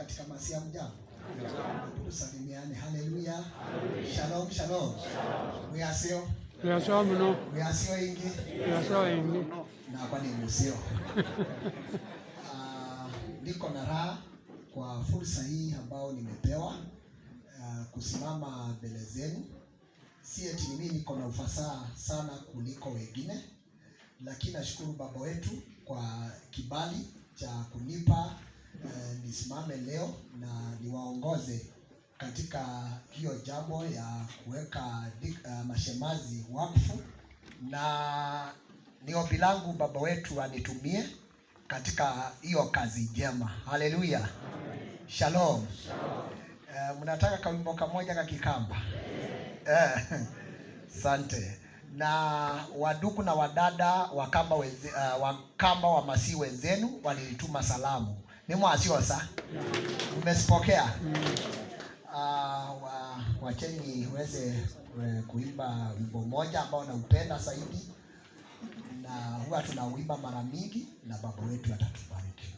Katika Masia, mjambo? Tusalimiane. Haleluya. Shalom, shalom. Muyasio. Muyasio muno. Muyasio ingi. Muyasio ingi. Na kwa ni musio. Niko na raha kwa fursa hii ambayo nimepewa kusimama mbele zenu. Si eti mimi niko na ufasaha sana kuliko wengine, lakini nashukuru Baba wetu kwa kibali cha kunipa nisimame leo na niwaongoze katika hiyo jambo ya kuweka mashemazi wakfu, na ni ombi langu Baba wetu anitumie katika hiyo kazi njema. Haleluya. Shalom. Mnataka kawimbo kamoja ka Kikamba? Asante. Na waduku na wadada wakamba wakamba wa Masii wenzenu walilituma salamu. Ni mwasiosa? Mmesipokea? Wacheni niweze kuimba wimbo mmoja ambao naupenda zaidi, na huwa tunauimba mara mingi, na Baba wetu atatubariki.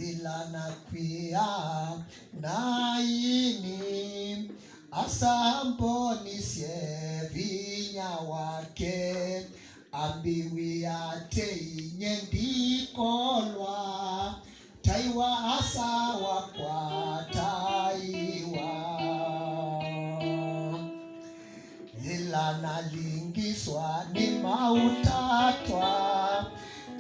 Ila nakwia naini asambonisye vinya wake ambiwia teinye ndikolwa taiwa asa wakwa taiwa ila nalingiswa ni mautatwa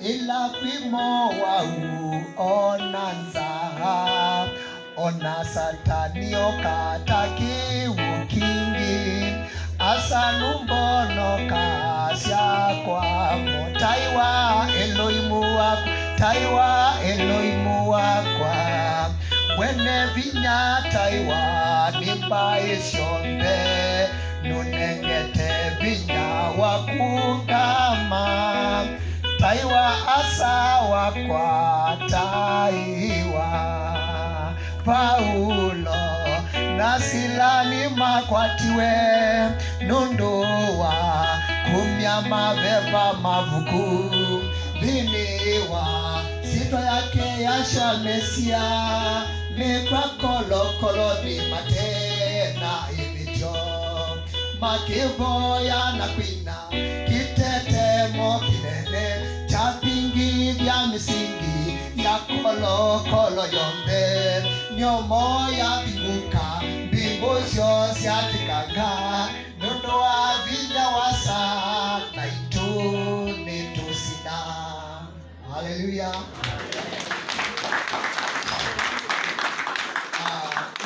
ila kwimo wau ona nzaha ona satani okata kiu kingi asalumbono kasya kwamo taiwa Elohimu wakwa taiwa Elohimu wakwa mwene vinya taiwa nipaesyombe nunengete vinya wakungama taiwa asa wakwa taiwa Paulo na Silani makwatiwe nunduwa kumya maveva mavuku biniwa sitwa yake yashwa Mesia ni kwa kolokolo ni matena ibityo makivoya na kwina kitetemo kinene cha vingi vya misingi ya kolokolo yombe nyomo ya vinguka mbingu syo syatikanga nundu wa vinya wasa na itu ni tusina. Haleluya.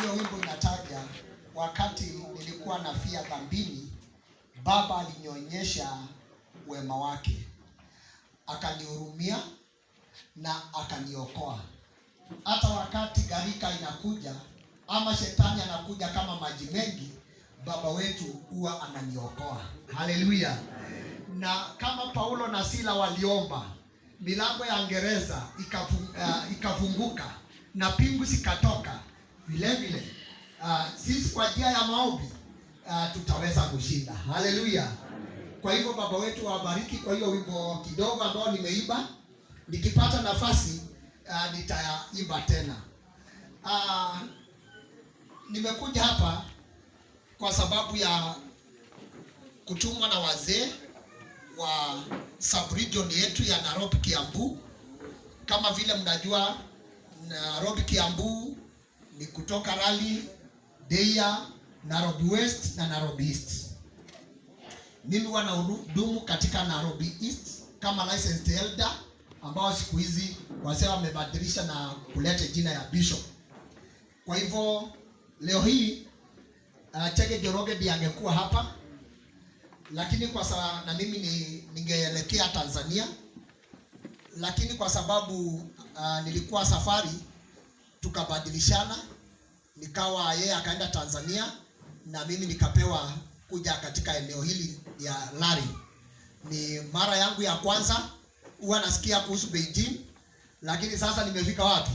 Hiyo wimbo inataja wakati nilikuwa nafia dhambini, Baba alinionyesha wema wake, akanihurumia na akaniokoa. Hata wakati gharika inakuja ama shetani anakuja kama maji mengi, Baba wetu huwa ananiokoa. Haleluya. Na kama Paulo na Sila waliomba, milango ya gereza ikafunguka na pingu zikatoka, vile vile sisi kwa njia ya maombi tutaweza kushinda. Haleluya. Kwa hivyo Baba wetu awabariki kwa hiyo wimbo kidogo ambao nimeimba. Nikipata nafasi nitaimba tena. Nimekuja hapa kwa sababu ya kutumwa na wazee wa sub-region yetu ya Nairobi Kiambu. Kama vile mnajua, Nairobi Kiambu ni kutoka Rali, Deia, Nairobi West na Nairobi East. Mimi huwa nahudumu katika Nairobi East kama licensed elder, ambao siku hizi wazee wamebadilisha na kuleta jina ya bishop. Kwa hivyo leo hii Chege Njoroge ndiye angekuwa hapa, lakini kwa na mimi ningeelekea Tanzania, lakini kwa sababu nilikuwa safari, tukabadilishana, nikawa yeye akaenda Tanzania na mimi nikapewa kuja katika eneo hili ya Lari. Ni mara yangu ya kwanza, huwa nasikia kuhusu Beijing, lakini sasa nimefika wapi?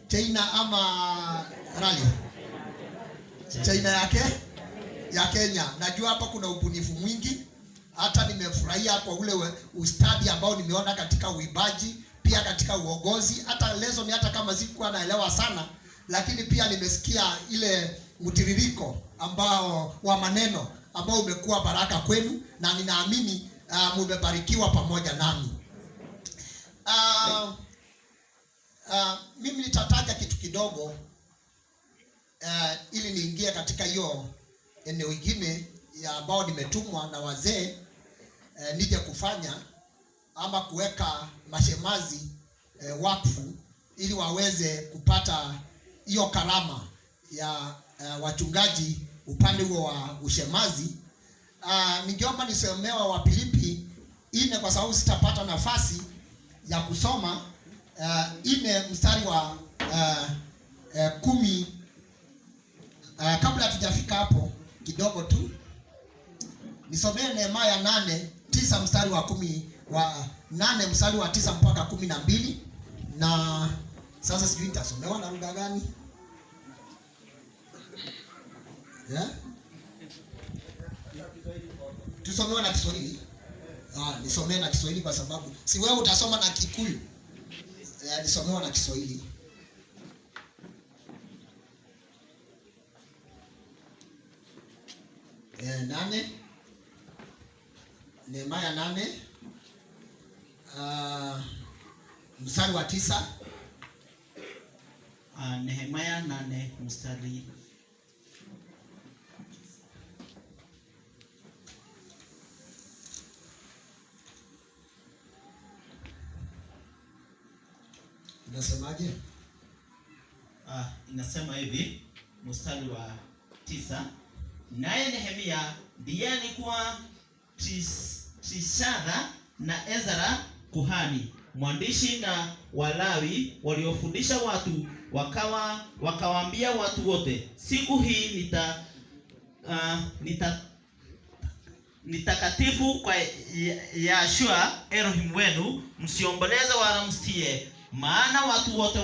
China ama Rali? China yake ya Kenya. Najua hapa kuna ubunifu mwingi, hata nimefurahia kwa ule ustadi ambao nimeona katika uimbaji. pia katika uongozi. Hata lesson hata kama sikuwa naelewa sana, lakini pia nimesikia ile mtiririko ambao wa maneno ambao umekuwa baraka kwenu, na ninaamini mumebarikiwa pamoja nami. Mimi nitataja kitu kidogo ili niingie katika hiyo eneo ingine ya ambao nimetumwa na wazee nije kufanya ama kuweka mashemazi wakfu ili waweze kupata hiyo karama ya wachungaji upande huo wa ushemazi. Ningeomba nisomewa wa Filipi 4 kwa sababu sitapata nafasi ya kusoma 4 mstari wa 10. Kabla hatujafika hapo kidogo tu nisomee Nehemia 8:9 mstari wa 10 wa 8 mstari wa 9 mpaka 12. Na sasa sijui nitasomewa na lugha gani? Yeah? Tusomewe na Kiswahili. Nisomee na Kiswahili kwa sababu si wewe utasoma na Kikuyu. Nisomewe na Kiswahili. 8 Nehemia 8 mstari wa 9. Nehemia 8 mstari Inasemaje? Inasema hivi mstari wa 9, naye Nehemia ndiye alikuwa Tishara na Ezra kuhani mwandishi na Walawi waliofundisha watu, wakawaambia watu wote, siku hii ni takatifu kwa Yahshua Elohim wenu, msiomboleze wala msitie, maana watu wote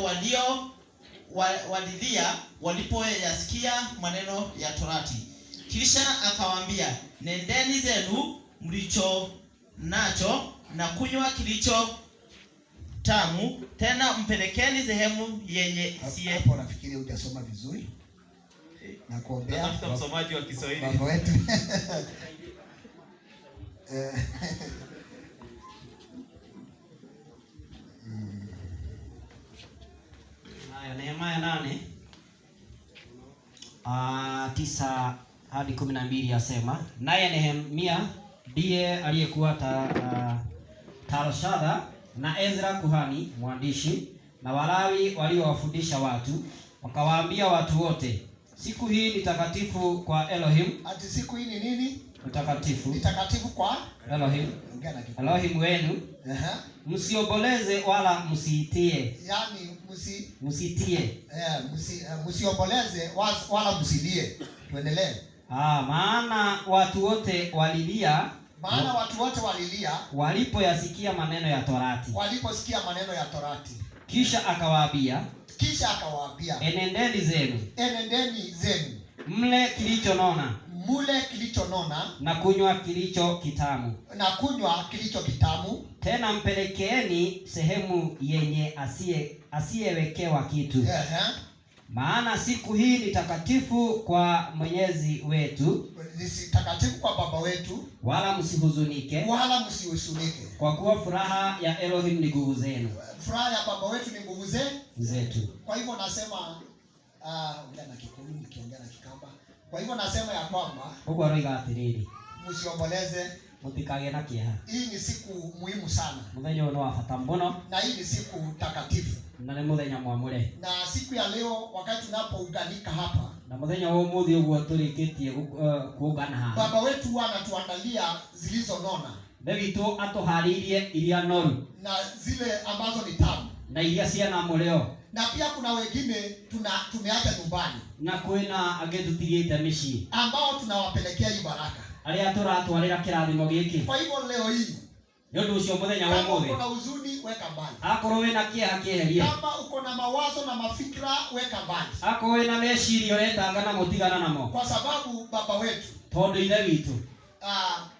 walilia walipoyasikia maneno ya Torati. Kisha akawaambia, nendeni zenu mlicho nacho na kunywa kilicho tamu, tena mpelekeni sehemu yenye sie. Hapo nafikiri hujasoma vizuri. Na kuombea Tafuta msomaji wa Kiswahili. Baba wetu. Haya, Nehemia 8 9 hadi 12 yasema, naye Nehemia ndiye aliyekuwa Talshadha na Ezra kuhani mwandishi na Walawi waliowafundisha watu, wakawaambia watu wote, siku hii ni takatifu kwa Elohim. Ati siku hii ni nini? Takatifu. Ni takatifu kwa Elohim. Ongea na Kikuyu. Elohim wenu. Msiomboleze wala msiitie. Yaani msitie. Msiomboleze wala msilie. Tuendelee. Maana watu wote walilia. Maana watu wote walilia walipoyasikia maneno ya Torati. Waliposikia maneno ya Torati. Kisha akawaambia. Kisha akawaambia. Enendeni zenu. Enendeni zenu. Mle kilichonona. Mule kilichonona. Na kunywa kilicho kitamu. Na kunywa kilicho kitamu. Tena mpelekeeni sehemu yenye asiyewekewa kitu. Maana siku hii ni takatifu kwa Mwenyezi wetu. Ni takatifu kwa Baba wetu. Wala msihuzunike. Wala msihuzunike. Kwa kuwa furaha ya Elohim ni nguvu zenu. Furaha ya Baba wetu ni nguvu zetu. Kwa hivyo nasema, ongea na Kikuyu, nikiongea na Kikamba. Kwa hivyo nasema ya kwamba Uguo aroiga atiriri. msiomboleze. Mutikage na kieha. Hii ni siku muhimu sana. Muthenya uyu ni wa bata muno. Na hii ni siku takatifu. Na ni muthenya mwamure. Na siku ya leo wakati tunapounganika hapa, Na muthenya wa umuthi uguo turikitie kuungana haha. Baba wetu huwa anatuandalia zilizonona. Ithe witũ atũharĩirie iria noru. Na zile ambazo ni tamu. Na iria ciana mũrĩo. Na pia kuna wengine tumeacha nyumbani. Na kwĩna angĩ tũtigĩte mĩciĩ. Ambao tunawapelekea hii baraka. Arĩa tũratwarĩra kĩrathimo gĩkĩ. Kwa hivyo leo hii, Nĩ ũndũ ũcio mũthenya wa kama ũmũthĩ, uko na huzuni weka mbali. Akorwo wĩna kĩeha kĩeherie. Kama uko na mawazo na mafikra weka mbali. Akorwo wĩna meciria ũretanga namo tigana namo. Kwa sababu Baba wetu, Tondũ Ithe witũ,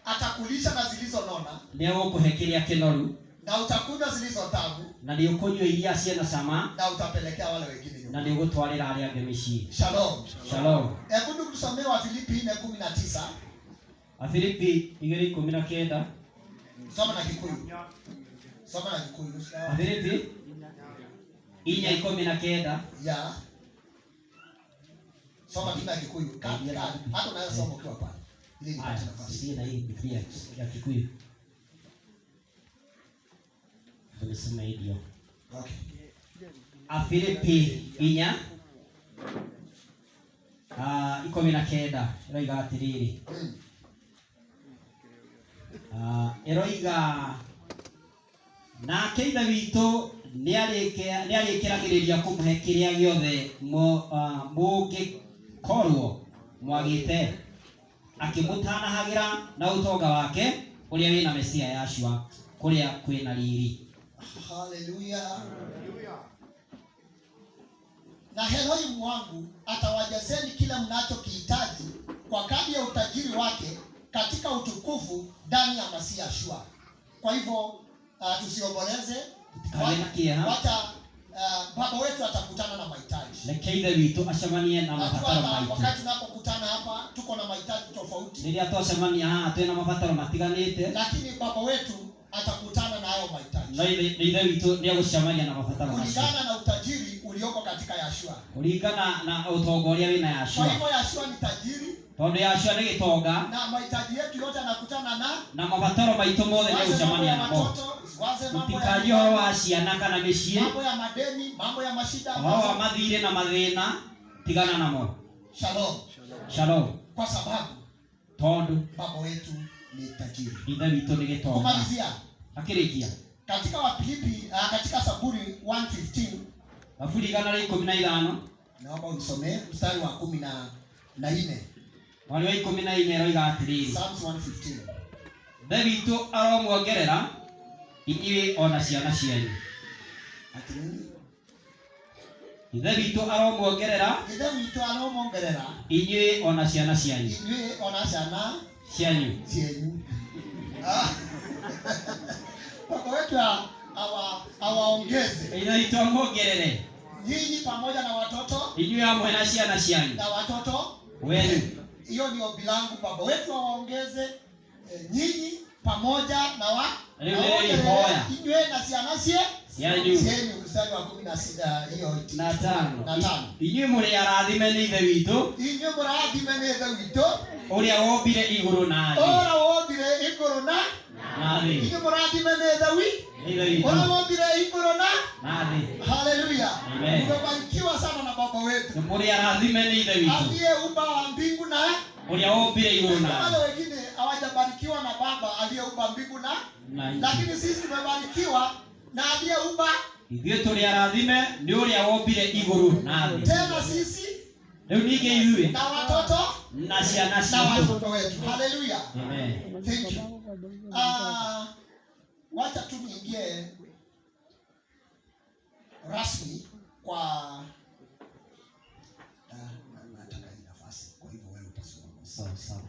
atakulisha na zilizonona. nĩegũkũhe kĩrĩa kĩnoru. Na utakunywa zilizo tamu Na nĩ ũkũnyua iria ciĩna cama na utapelekea wale wengine na nyumbani. nĩ ũgũtwarĩra arĩa angĩ mĩciĩ. Shalom. Shalom. Hebu ndugu tusomee wa Filipi 4:19. Afilipi 2:19. Soma na Kikuyu. Soma na Kikuyu. Afilipi 4:19. Ya. Soma tu na Kikuyu. Hata unaweza soma ukiwa pale. Ili nipate Haya, nafasi. sisi na hii Biblia ya Kikuyu. Tulisema hivyo. Okay. Afilipi 4:19 ĩroiga atĩrĩrĩ. Ĩroiga nake Ithe witũ nĩarĩkĩragĩrĩria kũmũhe kĩrĩa gĩothe mũngĩkorwo mwagĩte, akĩmũtanahagĩra na ũtonga wake ũrĩa wĩna Mesia Yashua kũrĩa kwĩna riri. Haleluya. Na Elohim wangu atawajazeni kila mnachokihitaji kwa kadri ya utajiri wake katika utukufu ndani ya Masihi Yeshua. Kwa hivyo tusiomboleze. Tũtikagĩe na kĩeha. Wacha baba wetu atakutana na mahitaji. Reke Ithe witũ acemanie na Najua mabataro hata maitũ. wakati tunapokutana hapa tuko na mahitaji tofauti, Rĩrĩa twacemania haha twĩna mabataro matiganĩte, lakini baba wetu atakutana na hayo mahitaji no Ithe witũ nĩegũcemania na mabataro macio kulingana na utajiri ulioko katika Yashua. kũringana na ũtonga ũrĩa wĩna Kwa Yashua, hivyo Yashua ni tajiri tondũ Yashua nĩ gĩtonga na mahitaji yetu yote anakutana na na mabataro maitũ mothe usiwaze mambo nĩegũcemania ya namo. watoto, usiwaze mambo ya Tũtikarie ũhoro wa ciana kana mĩciĩ, mambo ya madeni, mambo ya mashida. ũhoro wa mathirĩ na mathĩna, tigana namo. Shalom. Shalom. Kwa sababu Tondũ baba wetu ni tajiri. Ithe witũ nĩ gĩtonga. Kumalizia Akĩrĩkia katika Wafilipi, katika Zaburi 115 Thaburi 115 naomba unisomee mstari wa 14. mwari wa 14 ĩroiga atĩrĩrĩ, Psalms 115. Ithe witũ aromuongerera inyuĩ ona ciana cianyu. Ati nini? Ithe witũ aromuongerera Ithe witũ aromongerera inyuĩ ona ciana cianyu. Inyuĩ ona ciana Cianyu. Cienyu. Baba wetu awaongeze Ithe witũ amuongerere nyinyi pamoja na watoto inyuĩ hamwe na ciana cianyu na watoto wenu. Hiyo ni ombi langu, baba wetu awaongeze nyinyi pamoja na wa Rĩu nĩ awaongerere ihoya. inyuĩ na ciana Cianyu. cienyu. Mstari wa 16 hiyo Na tano. Na tano. Inyuĩ mũrĩ arathime nĩ Ithe witũ Inyuĩ mũrathime nĩ Ithe witũ ũrĩa wombire igũrũ na thĩ. Ũrĩa wombire igũrũ na Na thĩ. Inyuĩ mũrathime nĩ Ithe witũ Nĩ Ithe witũ ũrĩa wombire igũrũ na na thĩ. Haleluya. Amen. Umebarikiwa sana na baba wetu Mũrĩ arathime nĩ Ithe witũ aliyeumba mbingu na ũrĩa wombire igũrũ na wale thĩ. wengine hawajabarikiwa na baba aliyeumba mbingu na Na nchi. lakini sisi tumebarikiwa na aliyeumba Ithuĩ tũrĩ arathime nĩ ũrĩa wombire igũrũ na thĩ. tena sisi Rĩu ningĩ ithuĩ na watoto na ciana na citũ. watoto wetu. Haleluya. Amen. Thank you. Wacha tu niingie rasmi kwa nataka hii nafasi, kwa hivyo wewe utasimama. Sawa sawa.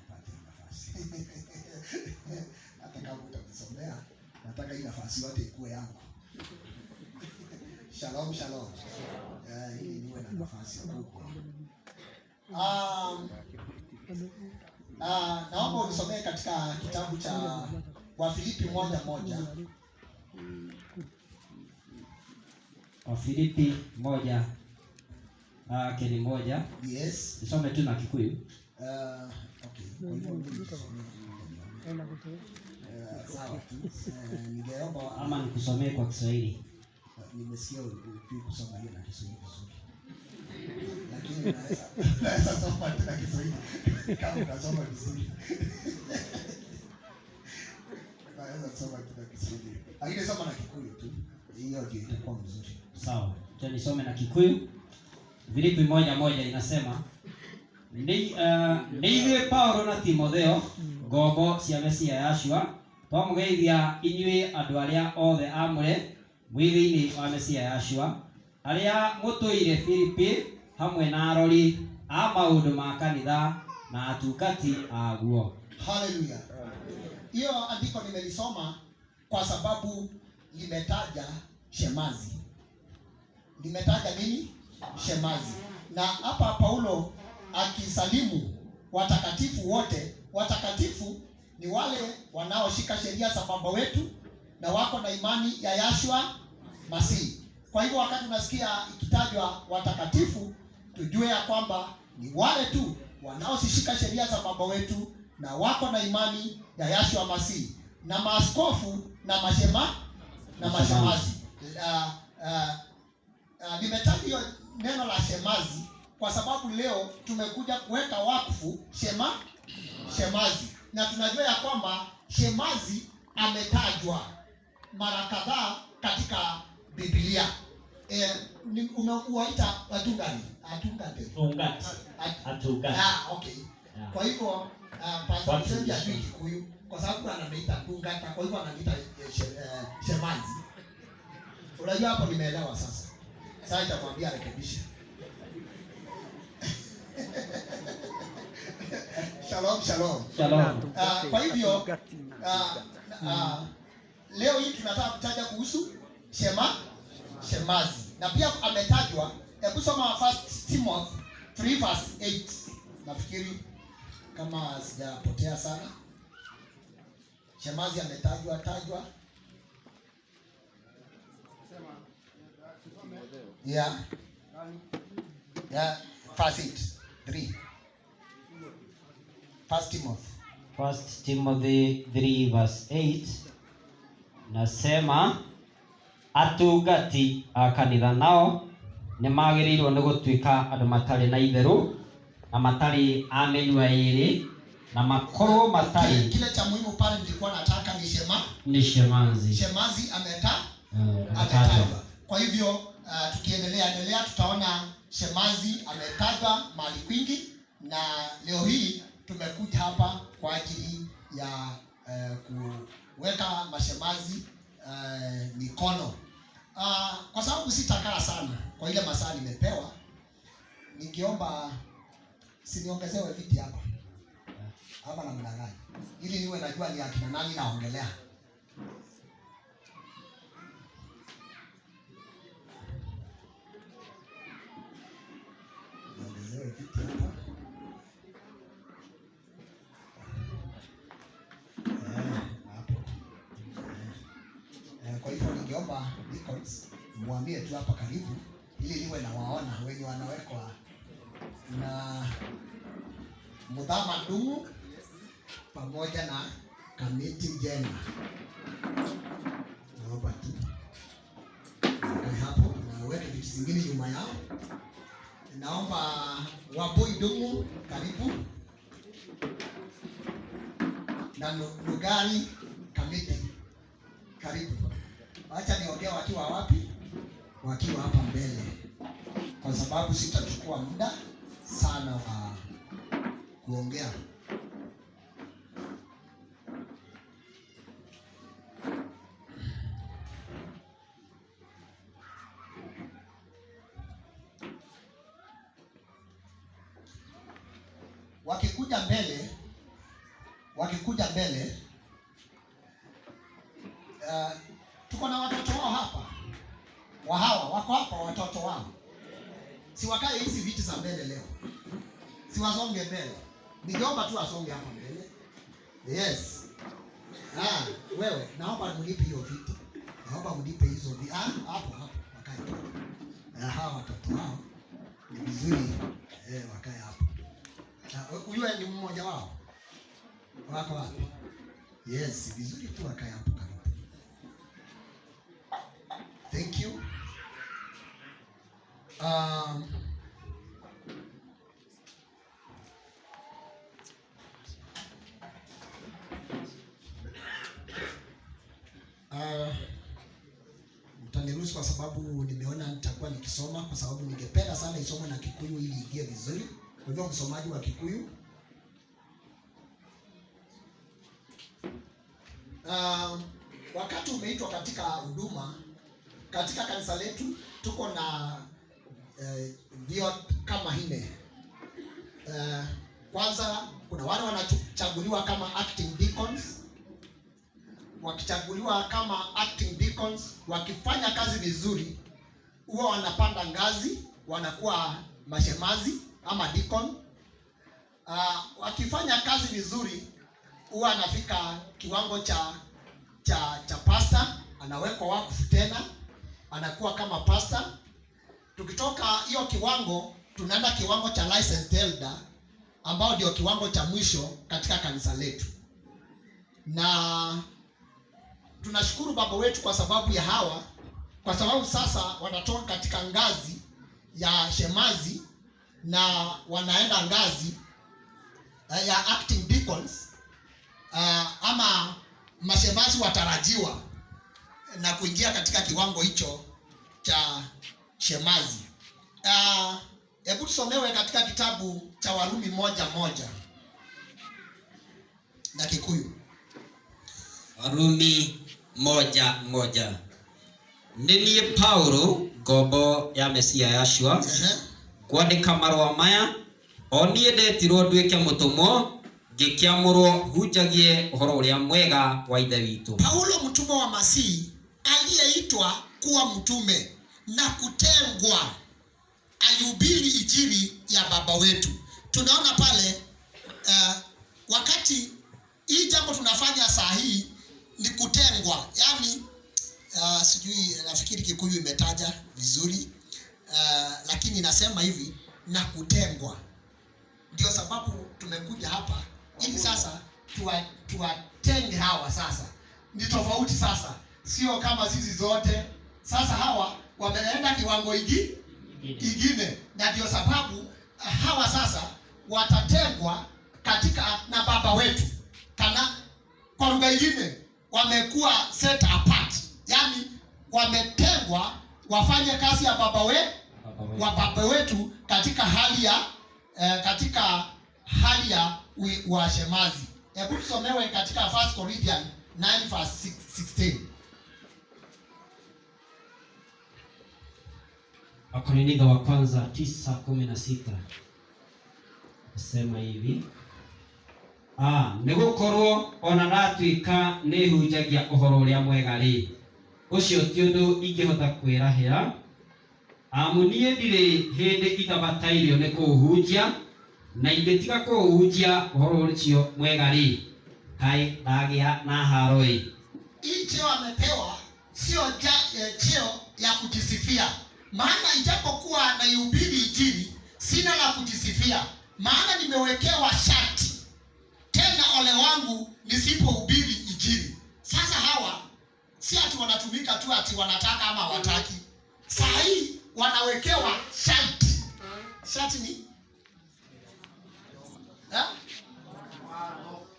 Nipate hii nafasi. Hata kama utanisomea, nataka hii nafasi yote ikuwe yangu. Shalom, shalom. Ili niwe na nafasi kubwa. Naomba unisomee katika kitabu cha Wafilipi 1:1. Wafilipi 1 keni 1. Yes. Nisome tu na Kikuyu. Okay. Kwa hivyo nisomee. Sawa tu. Ningeomba Ama nikusomee kwa Kiswahili. Nimesikia hujui kusoma hiyo na Kiswahili vizuri. Lakini unaweza soma tu na Kiswahili kama unasoma vizuri. Unaweza soma tu na Kiswahili. Lakini soma na Kikuyu tu. Hiyo ndio itakuwa mzuri. Sawa. Acha nisome na Kikuyu. Filipi 1:1 inasema nĩ ithuĩ Paulo na Timotheo ngombo cia Mesia Yashua twamũgeithia inyuĩ andũ arĩa othe aamũre mwĩ thĩinĩ wa Mesia Yashua arĩa mũtũire Filipi hamwe na arori a maũndũ ma kanitha na atungati aguo. Haleluya. Hiyo andiko nimelisoma kwa sababu limetaja shemazi. Limetaja nini? Shemazi. Na hapa Paulo akisalimu watakatifu wote, watakatifu ni wale wanaoshika sheria za Baba wetu na wako na imani ya Yashua Masihi. Kwa hivyo wakati unasikia ikitajwa watakatifu, tujue ya kwamba ni wale tu wanaozishika sheria za Baba wetu na wako na imani ya Yashua Masihi, na maaskofu na mashema na mashemazi. Nimetaja hiyo neno la shemazi kwa sababu leo tumekuja kuweka wakfu shemazi, na tunajua ya kwamba shemazi ametajwa mara kadhaa katika Biblia. Umeuaita atungani atungate Tungati. Atungati. Ah, okay. Yeah. Kwa hivyo Pastor Msembi hajui Kikuyu kwa sababu ananiita tungata, kwa hivyo ananiita shemazi. Unajua hapo nimeelewa sasa. Sasa nitamwambia arekebishe. Shalom, shalom. Shalom. Kwa hivyo leo hii tunataka kutaja kuhusu shemazi, na pia ametajwa. Hebu soma 1 Timothy 3 verse 8. Nafikiri kama sijapotea sana, shemazi ametajwa tajwa. Yeah. Yeah, verse 8. 3. 1 Timothy. 1 Timothy 3 verse 8 nasema atungati a kanitha nao nĩ magĩrĩirwo nĩ gũtuĩka andũ matarĩ na itherũ na matarĩ a mĩnua ĩĩrĩ na makorwo matarĩ. Kile cha muhimu pale nilikuwa nataka ni Ni shemazi. Shemazi ametajwa. Kwa hivyo tukiendelea endelea tutaona shemazi ametajwa mahali kwingi, na leo hii tumekuja hapa kwa ajili ya kuweka mashemazi mikono. Kwa sababu sitakaa sana kwa ile masaa nimepewa, ningeomba siniongezewe viti hapa hapa namna gani, ili niwe najua ni akina nani naongelea. Niongezewe viti hapa. Hapo. Kwa hivyo ningeomba deacons muambie tu hapa karibu, ili niwe nawaona wenye wanawekwa na Mudhama Ndung'u pamoja na Kamiti Jenga. Naomba tu wakae hapo na weke vitu zingine nyuma yao. Naomba Waboi Ndung'u karibu na Lugari Kamiti karibu. Acha niongee wakiwa wapi? Wakiwa hapa mbele, kwa sababu sitachukua muda sana wa kuongea. Wakikuja mbele, tuko na watoto wao hapa. Wahawa wako hapa, watoto wao. Siwakae hizi viti za mbele leo. Siwasonge mbele. Ningeomba tu asonge hapa mbele. Yes. Wewe naomba mnipe hiyo viti. Naomba mnipe hizo viti. Hapo hapo wakae tu. Hawa watoto wao ni vizuri wakae hapo. Huyu ni mmoja wao. Wako wapi? Yes, vizuri tu wakae hapo karibu. Thank you. Mtaniruhusu kwa sababu nimeona nitakuwa nikisoma, kwa sababu ningependa sana isomwe na Kikuyu ili ingie vizuri. Kwa hivyo msomaji wa Kikuyu. Wakati umeitwa katika huduma katika kanisa letu, tuko na vio kama nne. Kwanza kuna wale wanachaguliwa kama acting deacons. wakichaguliwa kama acting deacons, wakifanya kazi vizuri, huwa wanapanda ngazi, wanakuwa mashemazi ama deacon. Wakifanya kazi vizuri, huwa anafika kiwango cha pastor, anawekwa wakfu tena, anakuwa kama pastor. Tukitoka hiyo kiwango, tunaenda kiwango cha licensed elder, ambao ndio kiwango cha mwisho katika kanisa letu. Na tunashukuru Baba wetu kwa sababu ya hawa, kwa sababu sasa wanatoka katika ngazi ya shemazi na wanaenda ngazi ya acting deacons, ama mashemazi watarajiwa na kuingia katika kiwango hicho cha shemazi. Hebu tusomewe katika kitabu cha Warumi 1:1 na Kikuyu. Warumi 1:1. Nĩ niĩ Paulo, ngombo ya Mesia Yashua, kwandĩka marũa maya, o niĩ ndetirwo nduĩke mũtũmwo, ngĩkĩamũrwo hunjagie ũhoro ũrĩa mwega wa Ithe witũ. Paulo mtumwa wa Masihi aliyeitwa kuwa mtume na kutengwa aihubiri injili ya Baba wetu. Tunaona pale wakati hii jambo tunafanya saa hii ni kutengwa, yani, sijui, nafikiri Kikuyu imetaja vizuri, lakini inasema hivi, na kutengwa. Ndio sababu tumekuja hapa ili sasa tuwatenge hawa. Sasa ni tofauti sasa, sio kama sisi zote. Sasa hawa wameenda kiwango ingine, na ndio sababu hawa sasa watatengwa katika na Baba wetu. Kana kwa lugha ingine wamekuwa set apart, yani wametengwa wafanye kazi ya baba we, wa baba wetu katika hali ya uashemazi. Hebu tusomewe katika 1 Corinthians 9 verse 16. Wakorintho wa kwanza 9:16. Nasema hivi. Nĩgũkorwo ona ndatuĩka nĩhunjagia ũhoro ũrĩa mwega rĩ, ũcio ti ũndũ ingĩhota kwĩrahĩra, amu niĩ ndirĩ hĩndĩ itabatairio nĩ kũũhunjia, na ingĩtiga kũũhunjia ũhoro ũcio mwega rĩ, kaĩ ndagĩa na haro ĩ. Hii cheo amepewa sio cheo ya kujisifia, maana ijapokuwa naihubiri injili sina la kujisifia, maana nimewekewa sharti, tena ole wangu nisipohubiri injili. Sasa hawa si ati wanatumika tu ati wanataka ama hawataki. Saa hii wanawekewa sharti. Sharti ni ya?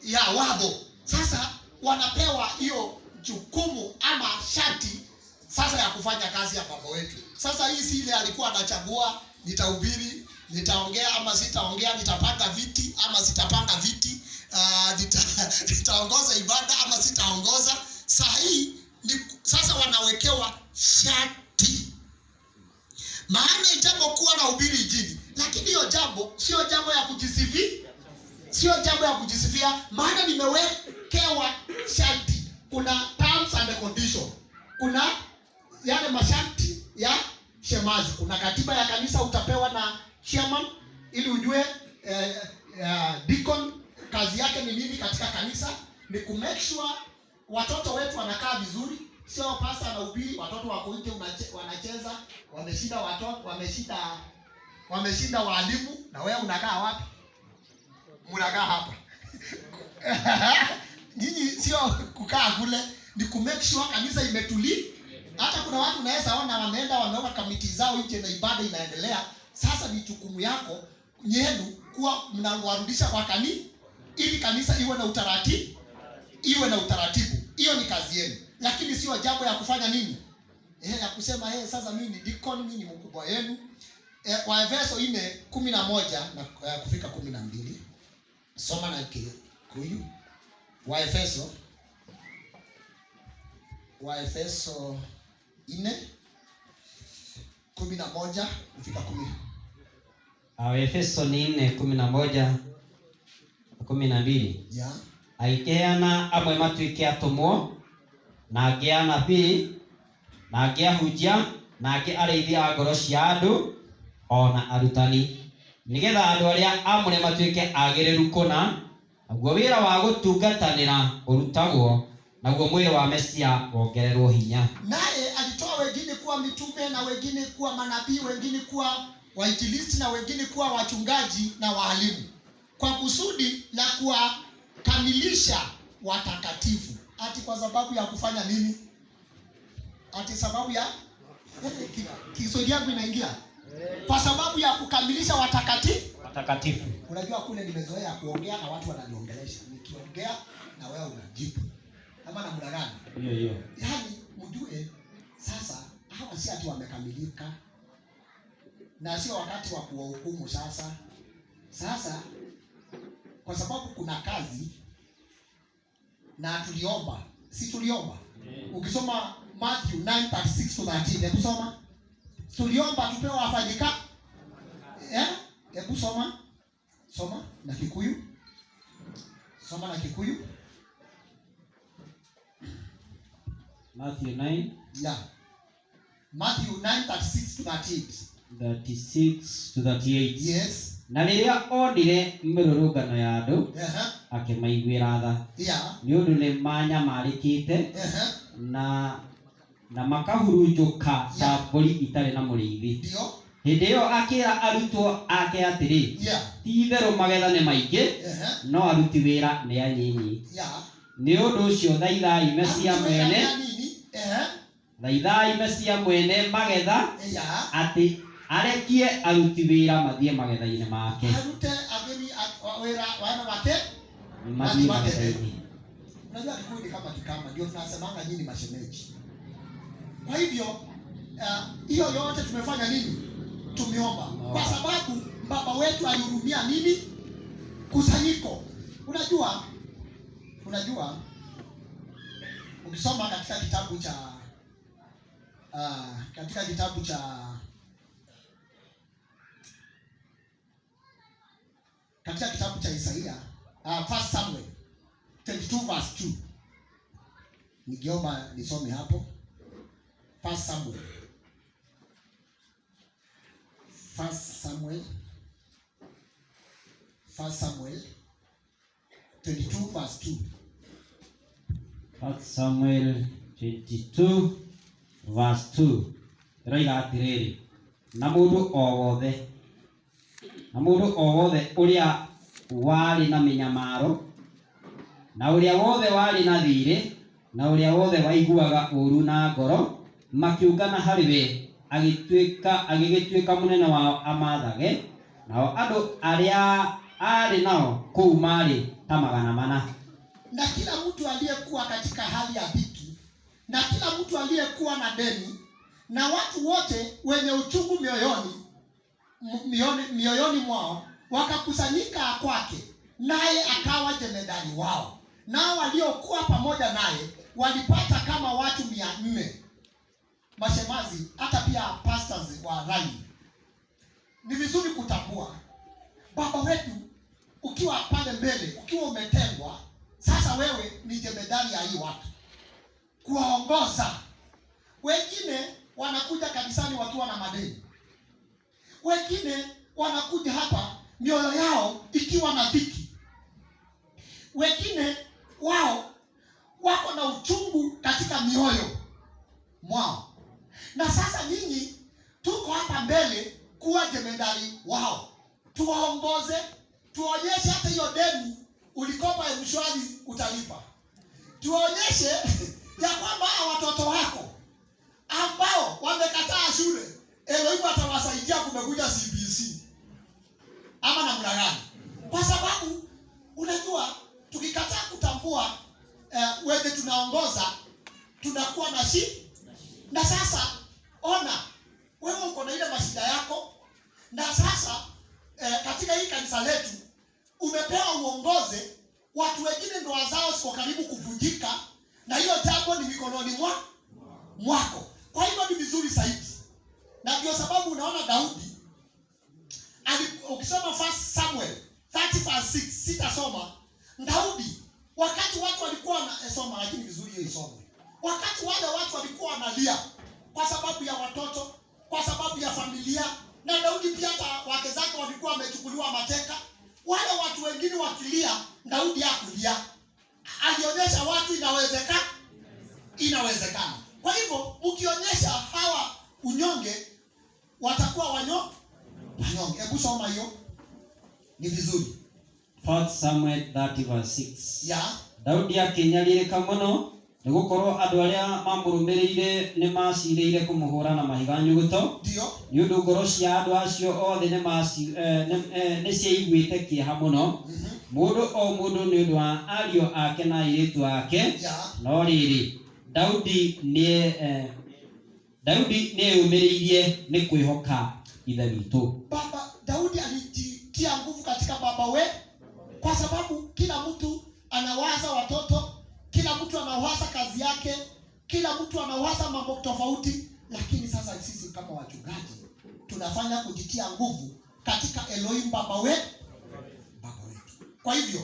Ya watho. Sasa wanapewa hiyo jukumu ama sharti sasa ya kufanya kazi ya baba wetu. Sasa hii si ile alikuwa anachagua nitahubiri, nitaongea ama sitaongea, nitapanga viti ama sitapanga viti, nitaongoza ibada ama sitaongoza. Saa hii ni sasa wanawekewa sharti. Maana ijapokuwa nahubiri injili, lakini hiyo jambo sio jambo ya kujisifia. Sio jambo ya kujisifia, maana nimewekewa sharti. Kuna terms and condition. Kuna yale masharti ya shemazi. Kuna katiba ya kanisa utapewa na chairman ili ujue deacon kazi yake ni nini katika kanisa. Ni ku make sure watoto wetu wanakaa vizuri. Sio pastor anahubiri, watoto wako nje wanacheza, wameshinda watoto, wameshinda walimu, na wewe unakaa wapi? Mnakaa hapa. Nyinyi sio kukaa kule, ni ku make sure kanisa imetulia. Hata kuna watu unaweza ona wameenda wameweka kamiti zao nje na ibada inaendelea. Sasa ni jukumu yako nyenu kuwa mnawarudisha kwa kanisa ili kanisa iwe na utaratibu, iwe na utaratibu. Hiyo ni kazi yenu. Lakini sio jambo ya kufanya nini? Ya kusema sasa mimi ni deacon, mimi ni mkubwa yenu. Waefeso 4:11 na kufika 12. Soma na Kikuyu. Waefeso 4:11 kufika 10. Waefeso ni 4:11 na 12. Agĩkĩheana amwe matuĩke atũmwo, Na angĩ anabii, na angĩ ahunjia, na angĩ arĩithi a ngoro cia andũ, ona arutani, nĩgetha andũ arĩa aamũre matuĩke agĩrĩru kũna, naguo wĩra wa gũtungatanĩra ũrutagwo, naguo mwĩrĩ wa Mesia wongererwo hinya. Naye alitoa wengine kuwa mitume na wengine kuwa manabii, wengine kuwa wainjilisti na wengine kuwa wachungaji na waalimu, kwa kusudi la kuwakamilisha watakatifu. Ati kwa sababu ya kufanya nini? Ati sababu ya Kiswahili yangu inaingia, kwa sababu ya kukamilisha watakatifu. Watakatifu. Unajua kule nimezoea kuongea na watu wananiongelesha, nikiongea na wewe unajibu ama namna gani? Hiyo hiyo. Yaani mjue sasa hawa si ati wamekamilika, na sio wakati wa kuwahukumu sasa. Sasa kwa sababu kuna kazi na tuliomba, si tuliomba? Ukisoma Matthew 9:36 to 13, hebu soma. Tuliomba tupewe wafanyika. Eh? Hebu soma. Soma na Kikuyu. Soma na Kikuyu. Matthew 9 Yeah. Matthew 9:36 to 38. 36 to 38. Yes. Na rĩrĩa onire mĩrũrũngano ya andũ, akĩmaiguĩra tha, nĩ ũndũ nĩ manyamarĩkĩte na makahurunjũka ta mbũri itarĩ na mũrĩithi. Ndio. Hĩndĩ ĩyo akĩra arutwo ake atĩrĩ, ti itherũ magetha nĩ maingĩ, no aruti wĩra nĩ anyinyi. Nĩ ũndũ ũcio thaithai Mesia Aruti wĩra mwene, nĩ anini. Thaithai Mesia mwene magetha, atĩ arekie aruti wĩra mathiĩ magetha-inĩ make. Arute ageni wĩra wana wake Mathiĩ magetha-inĩ. Unajua Kikuyu ni kama Kikamba, ndio tunasemanga nyinyi mashemeji. Kwa hivyo hiyo yote tumefanya nini? Tumeomba. Kwa sababu baba wetu alihurumia nini? Kusanyiko. Unajua ukisoma katika kitabu cha katika kitabu cha katika kitabu cha Isaia, 1 Samuel 22 verse 2. Ningeomba nisome hapo. 1 Samuel. 1 Samuel. 1 Samuel 22 verse 2. 1 Samuel 22 verse 2. Ĩroiga atĩrĩrĩ, na mũndũ o wothe, na mũndũ o wothe ũrĩa warĩ na mĩnyamaro, na ũrĩa wothe warĩ na thiirĩ, na ũrĩa wothe waiguaga ũũru na ngoro, makĩũngana harĩ we, agĩgĩtuĩka mũnene wao amathage, nao andũ arĩa aarĩ nao kũu maarĩ ta 400. Na kila mtu aliyekuwa katika hali ya dhiki, na kila mtu aliyekuwa na deni, na watu wote wenye uchungu mioyoni mwao wakakusanyika kwake, naye akawa jemedari wao. Nao waliokuwa pamoja naye walipata kama watu 400. Mashemazi, hata pia pastors wa rai, ni vizuri kutambua baba wetu ukiwa pale mbele, ukiwa umetengwa, sasa wewe ni jemedari ya hii watu kuwaongoza. Wengine wanakuja kanisani wakiwa na madeni, wengine wanakuja hapa mioyo yao ikiwa na dhiki, wengine wao wako na uchungu katika mioyo mwao. Na sasa nyinyi tuko hapa mbele kuwa jemedari wao, tuwaongoze, tuonyeshe hata hiyo deni ulikopa M-Shwari utalipa, tuonyeshe ya kwamba hawa watoto wako ambao wamekataa shule, Elohim atawasaidia, kumekuja CBC ama namna gani? Kwa sababu unajua tukikataa kutambua wenye tunaongoza tunakuwa na shida. Na sasa ona, wewe uko na ile mashida yako, na sasa katika hii kanisa letu umepewa uongoze watu wengine, ndoa zao ziko karibu kuvunjika, na hiyo jambo ni mikononi mwako. Kwa hivyo ni vizuri zaidi, na ndio sababu unaona Daudi ukisoma 1 Samuel 30:6, sitasoma. Daudi wakati watu walikuwa wanasoma, lakini vizuri hiyo isome. Wakati wale watu walikuwa wanalia kwa sababu ya watoto, kwa sababu ya familia, na Daudi pia hata wake zake walikuwa wamechukuliwa mateka. Wale watu wengine wakilia, Daudi hakulia. Alionyesha watu inawezekana, inawezekana. Kwa hivyo mkionyesha hawa unyonge, watakuwa wanyonge. Hebu soma hiyo, ni vizuri. 4 Samuel 30 verse 6. Ya. Daudi akĩnyarirĩka mũno nĩ gũkorwo andũ arĩa mamũrũmĩrĩire nĩ macirĩire kũmũhũra na mahiga nyuguto, Ndio. Nĩ ũndũ ngoro cia andũ acio othe nĩ ciaiguĩte kĩeha mũno, mũndũ o mũndũ nĩ ũndũ wa ariũ ake na airĩtu ake. No rĩrĩ, Daudi nĩeyũmĩrĩirie nĩ kwĩhoka Ithe witũ. Baba Daudi alijitia nguvu katika baba we, kwa sababu kila mtu anawaza watoto, kila mtu anawaza kazi yake, kila mtu anawaza mambo tofauti. Lakini sasa sisi kama wachungaji tunafanya kujitia nguvu katika Elohim baba wetu. Kwa hivyo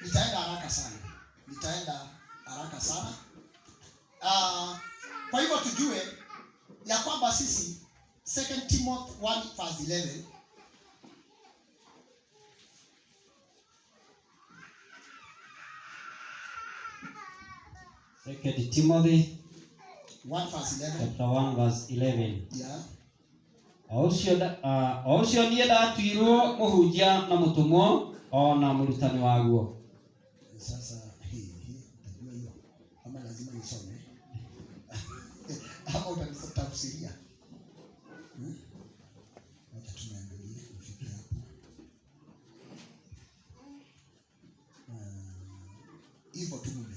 nitaenda haraka sana, nitaenda haraka sana. Kwa hivyo tujue ya kwamba sisi, 2 Timothy 1 verse 11. Second Timothy 1 verse 11. Chapter 1 verse 11. Yeah. O ũcio niĩ ndatuirwo mũhunjia na mũtũmwo o na mũrutani waguo. Sasa hii utajua hiyo ama lazima nisome ama utanitafsiria? Hmm? Wacha tuniangalie nifike hapo. Hivyo tu.